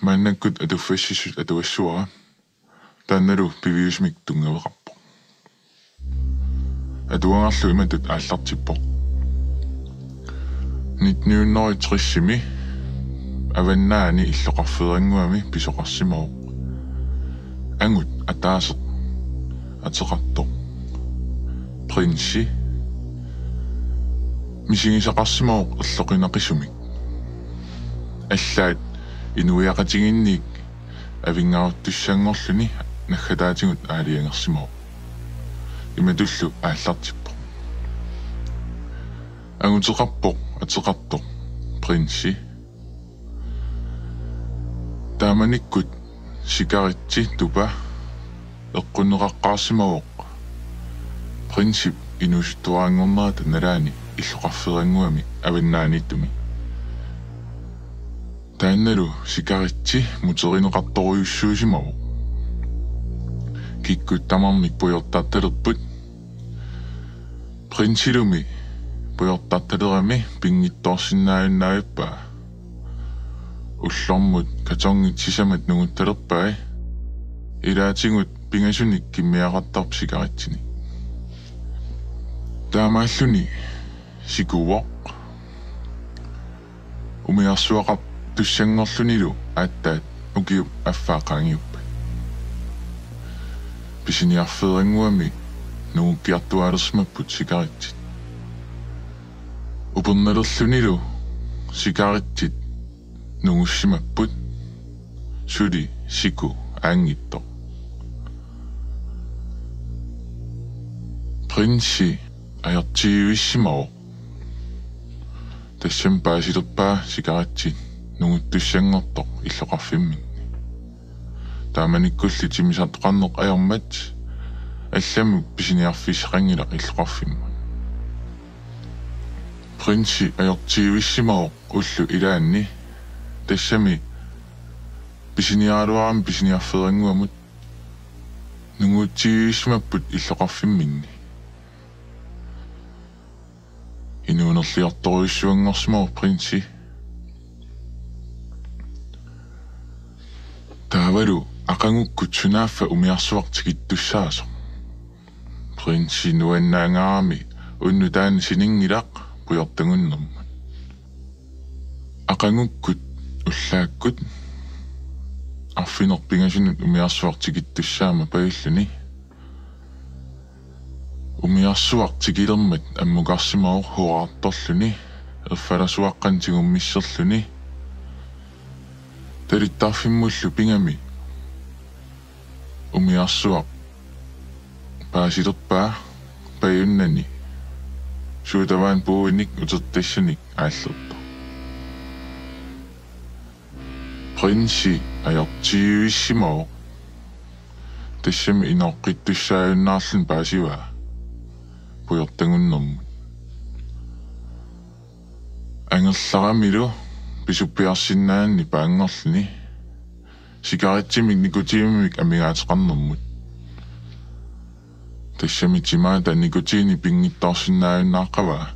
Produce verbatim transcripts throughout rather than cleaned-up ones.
Maannakkut atuffassissut atuassavara. Taannalu piviusumik tunngaveqarpoq. Atuagarlu imatut aallartippoq. Nitten hundrede og tres-imi Avannaani illoqarfeerannguami pisoqarsimavoq angut ataaseq ateqartoq Prince. Misigisaqarsimavoq erloqinaqisumik. Allaat inuiaqatigiinniit avinngaaruttussanngorluni naggataatigut aalajangersimavoq. Imatullu aallartippoq: Anguteqarpoq ateqartoq Prince. Taamanikkut sikaritsi tupa eqqunneqaqqaarsimavoq Princep inuusuttuaranngornerata nalaani illoqarfeerannguami Avannaaniittumi. Taannalu sikaritsi muterineqartorujussuusimavoq. Kikkut tamarmik pujortartalerput. Princelumi pujortartalerami pinngitsoorsinnaajunnavippaa. Ullormut kartongit sisamat nunguttalerpai. Ilaatigut pingasunik kimmiaqartarpoq sikaritsinik. Taamaalluni sikuvoq. Umiarsuaqartussanngorlunilu aatsaat ukiup affaa qaangiuppat. Pisiniarfeerannguami nungukkiartuaalersimapput sikaritsit. Upernalerlunilu sikaritsit nungussimapput, suli siku aanngitsoq. Prince ajortiivissimavoq. Tassami paasilerpaa sikaritsi nunguttussanngortoq illoqarfimminni. Taamanikkulli timmisartoqarneq ajormat allamik pisiniarfissaqanngilaq illoqarfimmut. Prince ajortiivissimavoq ullut ilaanni, tassami pisiniaraluarami pisiniarfeerannguamut. Nungutsiivissimapput illoqarfimminni. Inuunerliortorujussuanngorsimavoq Prince. Taavalu aqagukkut sunaaffa umiarsuaq tikittussaasoq. Prince nuannaangaarami unnuk taanna sininngilaq pujortagunnermut. Aqagukkut ullaakkut arfineq-pingasunut umiarsuaq tikittussaama pajulluni umiarsuaq tikilermat ammukarsimavoq huaartorluni erfalasuaqqanik tigummisserluni. Talittarfimmullu pigami umiarsuaq paasilerpaa pajunnani sodavandpuuinik utertassanik aallertoq. Prince ajortiivissimavoq. Tassami inooqqittussaajunnaarluni paasivaa pujortagunnermut. Angerlaramilu pisuppiarsinnaanani paanngorluni sikaritsimik nikotiinimik amigaateqarnermut. Tassami timaata nikotiini pinngitsoorsinnaajunnaaqqavaa.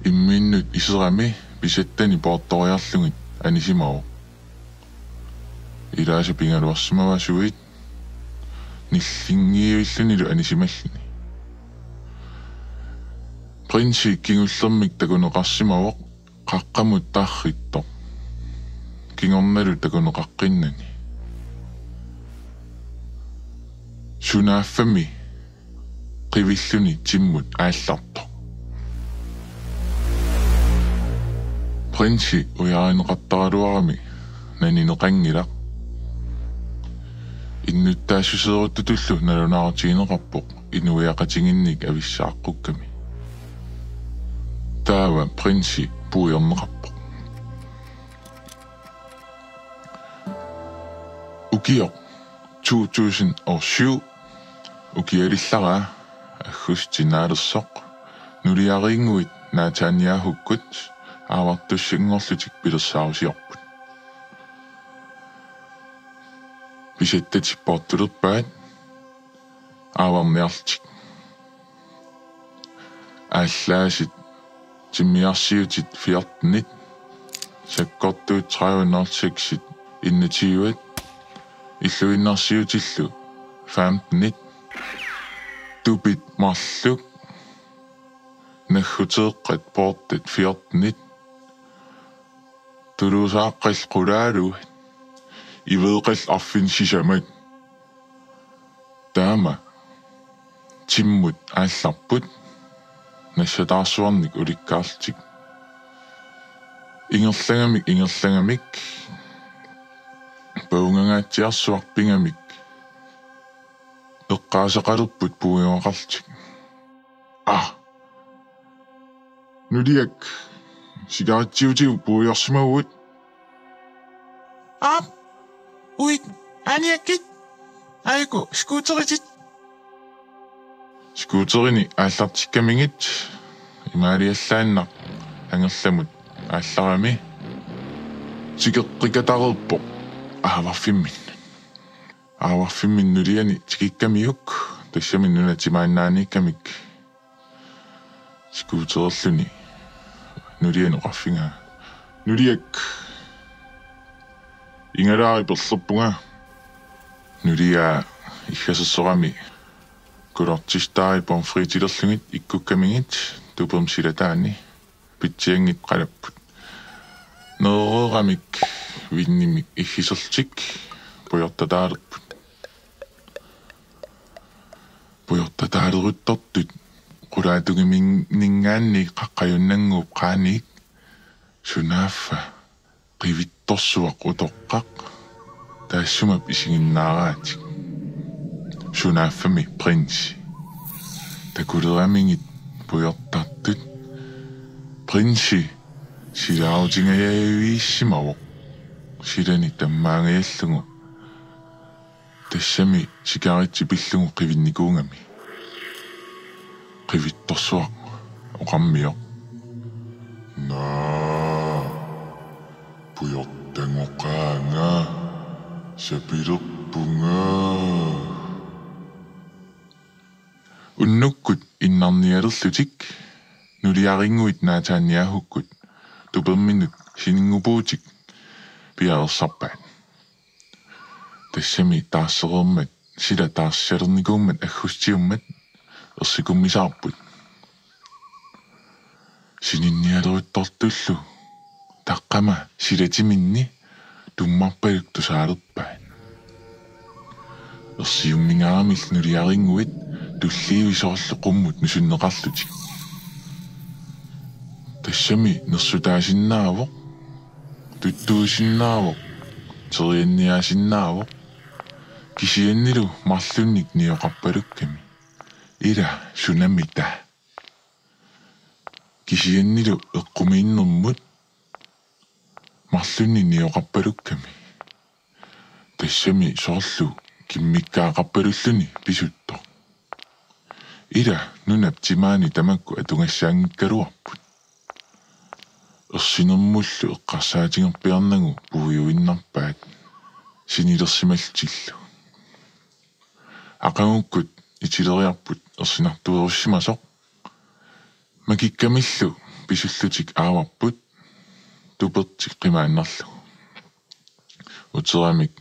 Imminnut iserami pisattani poortoriarlugit anisimavoq. Ilaasa pigaluarsimavaa suit nillinngiivillunilu anisimalluni. Prince kingullermik takuneqarsimavoq qaqqamut tarrittoq. Kingornalu takuneqaqqinnani. Sunaaffami qivilluni timmut aallartoq. Prince ujarineqartaraluarami nanineqanngilaq. Innuttaassuseeruttutullu nalunaarutigineqarpoq inuiaqatigiinnik avissaaqqukkamik. Taava Prince puiorneqarpoq. Ukioq to tusind og syv ukialillaraa aggustip naalersoq nuliariinnguit Netanyahukkut aavartussanngorlutik pilersaarusiorput. Pisattatik poortulerpaat. aavarniarlutik. Aallaasut timmiarsiutit fjortenit, sakkortuut tredive nul seksit enogtyvet, illuinnarsiutillu femtenit, tupit marluk, nagguteeqqat portit fjortenit, tuluusaaqqat qulaaluat, iveeqqat arfineq-sisamat. Taama timmut aallarput nassataarsuarnik ulikkaarlutik. Ingerlagamik, ingerlagamik, pavungangaatsiarsuaq pigamik eqqaasaqalerput puigugaqarlutik. Aa! Nuliak, sikaritsiutigut puigorsimavugut. Aap, uik, aaniakkit, aajuku skuuteritit. Skuuterini aallartikkamigit imaaliallaannaq angerlamut aallarami tikeqqikatareerpoq aavarfimminnut. Aavarfimminnut nuliani tikikkamiuk, tassami nuna timaannaaniikkamik skuuterilluni nuliani oqarfigaa: Nuliak, ingalaariperlerpunga. Nuliaa iggasersorami kulortistaarit pomfritilerlugit ikkukkamigit tupermi silataani pitsianngitsoqalapput. Nerereeramik vinnimik iggiserlutik pujortataalerput. Pujortataaleruttortut qulaatungiminngaanniit qaqqajunnannguup qaaniit sunaaffa qivittorsuaq utoqqaq taassuma isiginnaaraatik. Sunaaffami prinsi. Takuleramigit pujortartut prinsi silaarutingajaviissimavoq silani tammaangajallugu. Tassami sikaritsi pillugu qivinnikuugami. Qivittorsuaq oqarmioq: Naa, pujortagoqaanga, sapilerpunga. Unnukkut innarnialerlutik nuliarinnguit naataanniaahukkut tuperminnut sininngupuutik piareersarpaat. Tassami taarsereermat, sila taarsisalernikuummat aggustiummat ersikummisaarput. Sininnialeruttortullu taqqama silatiminni tummarpaluk tusaalerpaat. Ersiummingaaramillu nuliarinnguit tulliivik soorlu qummut nusunneqarlutik. Tassami nersutaasinnaavoq, tuttuisinnaavoq, terianniaasinnaavoq, kisiannili marlunnik nioqarpalukkami. Ila sunamita? Kisiannili eqqumiinnermut marlunnik nioqarpalukkami. Tassami soorlu kimmikkaaqarpalulluni pisuttoq. Ila nunap timaani tamakku atugassaanngikkaluarput. Ersinermullu eqqarsaatigerpiarnagu puiuinnarpaat sinilersimallutillu. Aqagukkut itileriarput ersinartuerussimasoq. Makikkamillu pisullutik aavarput tupertik qimaannarlugu. Uteramik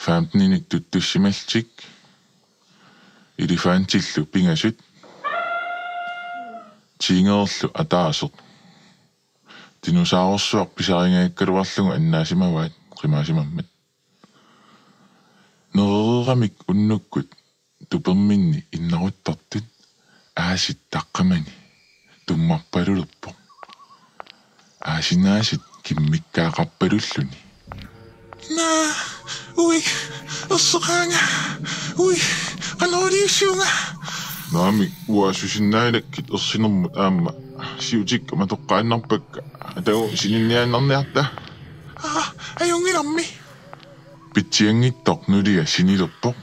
femteninik tuttussimallutik, elefantillu pingasut, tigererlu ataaseq. Dinosaurersuaq pisarigaakkaluarlugu annaasimavaat qimaasimammat. Nerereeramik unnukkut tuperminni innaruttortut aasiit taqqamani tummarpalulerpoq. Aasinaasiit kimmikkaaqarpalulluni. Naa, ui, erseqaanga, ui, qanoq iliussiunga? Naamik, uanga susinnaanakkit ersinermut aamma siutikka matoqqaannarpakka, atagu sininniaannarniarta. Aa, ajunngilarmi. Pitsianngitsoq nulia sinilerpoq.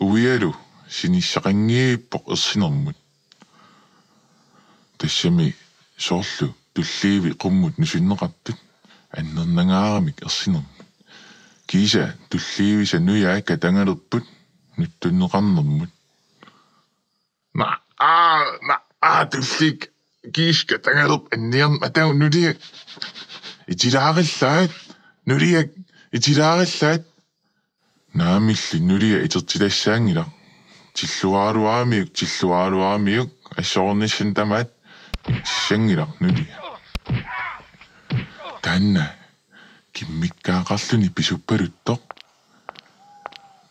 Uialu sinissaqanngivippoq ersinermut. Tassami soorlu tulliivik qummut nusunneqartut annernangaaramik ersinermut. Kiisa tulliivisa nujai katagalerput nutsunneqarnermut. Naa, aa, naa, aa, tulliit. Kiiska tangalup anniarn atagu nuliak. Itilaagillaat. Nuliak. Itilaagillaat. Naamilli nuliat itertitassaanngilaq. Tilluaraluaramiuk, tilluaraluaramiuk, assornissan tamaat itissanngilaq nuliat. Taanna kimmikkaaqarluni pisuppaluttoq.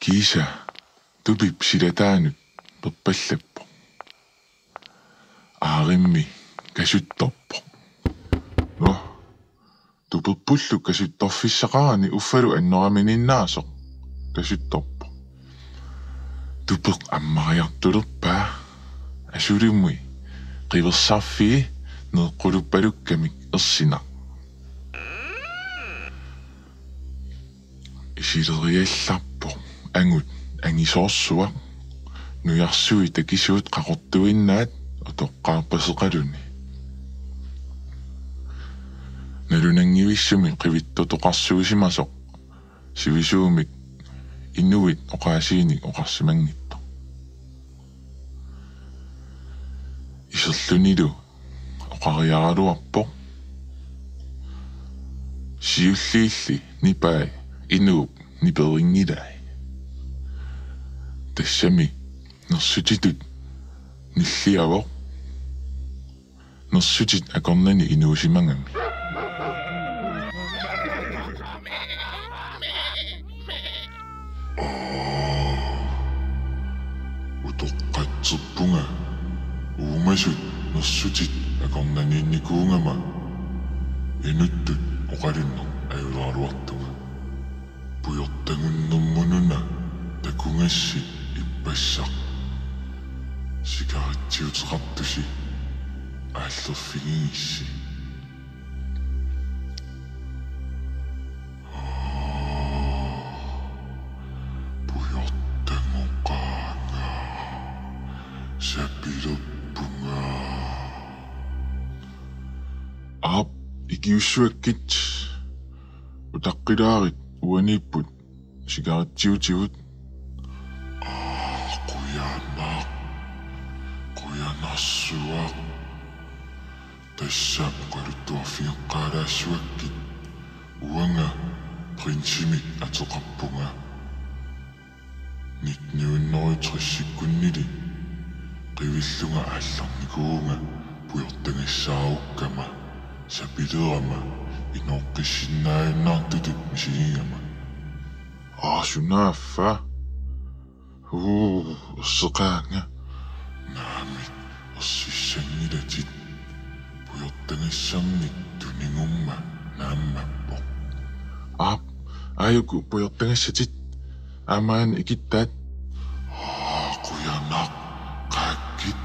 Kiisa tupip silataanut perpallappoq. Aarimmi kasuttorpoq. Nå, tuperpullu kasuttorfissaqarani uffalu annoraminniinnaasoq kasuttorpoq. Tupeq ammariartulerpaa. Asulumi qiversarfii neeqquluppalukkamik ersinaq. Isileriallarpoq angut angisoorsuaq. Nujarsui takisuut qaqortuinnaat utoqqaarpaseqaluni. Nalunanngivissumik qivittotoqarsuusimasoq sivisuumik inuit oqaasiinik oqarsimanngitsoq. Iserlunilu oqariaraluarpoq. Siulliilli nipai inuup niperinngilaat. Tassami nersutitut nilliavoq. Nersutit akornanni inuusimagami. Aa, utoqqatserpunga. Uumasut nersutit akornanniinnikuugama inuttut oqalunneq ajulaaraluartunga. Pujortagunnermununa takugassi ippassaq. Sikaritsiuteqartusi aallerfigigissi. Pujortagoqaanga. Sapilerpunga. Aap, ikiussuakkit. Utaqqilaarit uaniipput sikaritsiutigut. Aa, qujanaq. Qujanarsuaq. Tassa oqaluttuarfigeqqaalaassuakkit. Uanga prinsimik ateqarpunga. Nitten hundrede og tres-ikkunnili qivillunga aallarnikuuvunga pujortagassaarukkama sapilerama inooqqissinnaajunnaartutut misigigama. Aa, sunaaffa? Uu, erseqaanga. Naamik, ersissanngilatit. Pujortagassamik tunigumma naammappoq. Aap, aajuku pujortagassatit. Aamma aana ikittaat. Aa, qujanaq, qaakkit.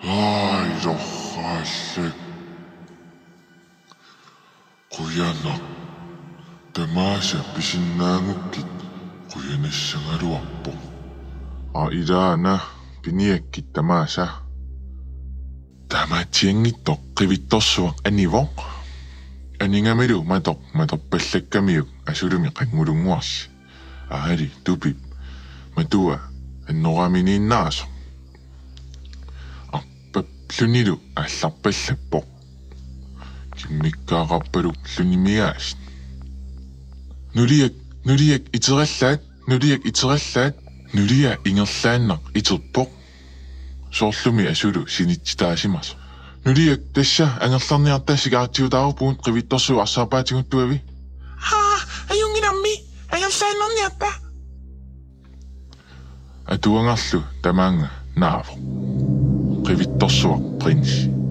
Aa, ilorraallak. Qujanaq. Tamaasa pisinnaagukkit qujanassagaluarpoq. Aa, ilaana, piniakkit tamaasa. Taamaatsianngitsoq qivittorsuaq anivoq. Anigamilu matoq matorpallakkamiuk asulumi qanngulunnguarsi. Aali tupip matua annoraaminiinnaasoq. Arpaplunilu aallarpallappoq. Kimmikkaaqarpalullunimigaasut. Nuliak, nuliak iterallaat, nuliak iterallaat, nulia ingerlaannaq iterpoq. Soorlumi asulu sinitsitaasimasoq. Nuliak, tassa angerlarniarta, sikaritsiutaaruppugut, qivittorsuup arsaarpaatiguttuavi. Aa, ajunngilarmi, angerlaannarniarta. Atuagarlu tamaanga naavoq. Qivittorsuaq prinsi.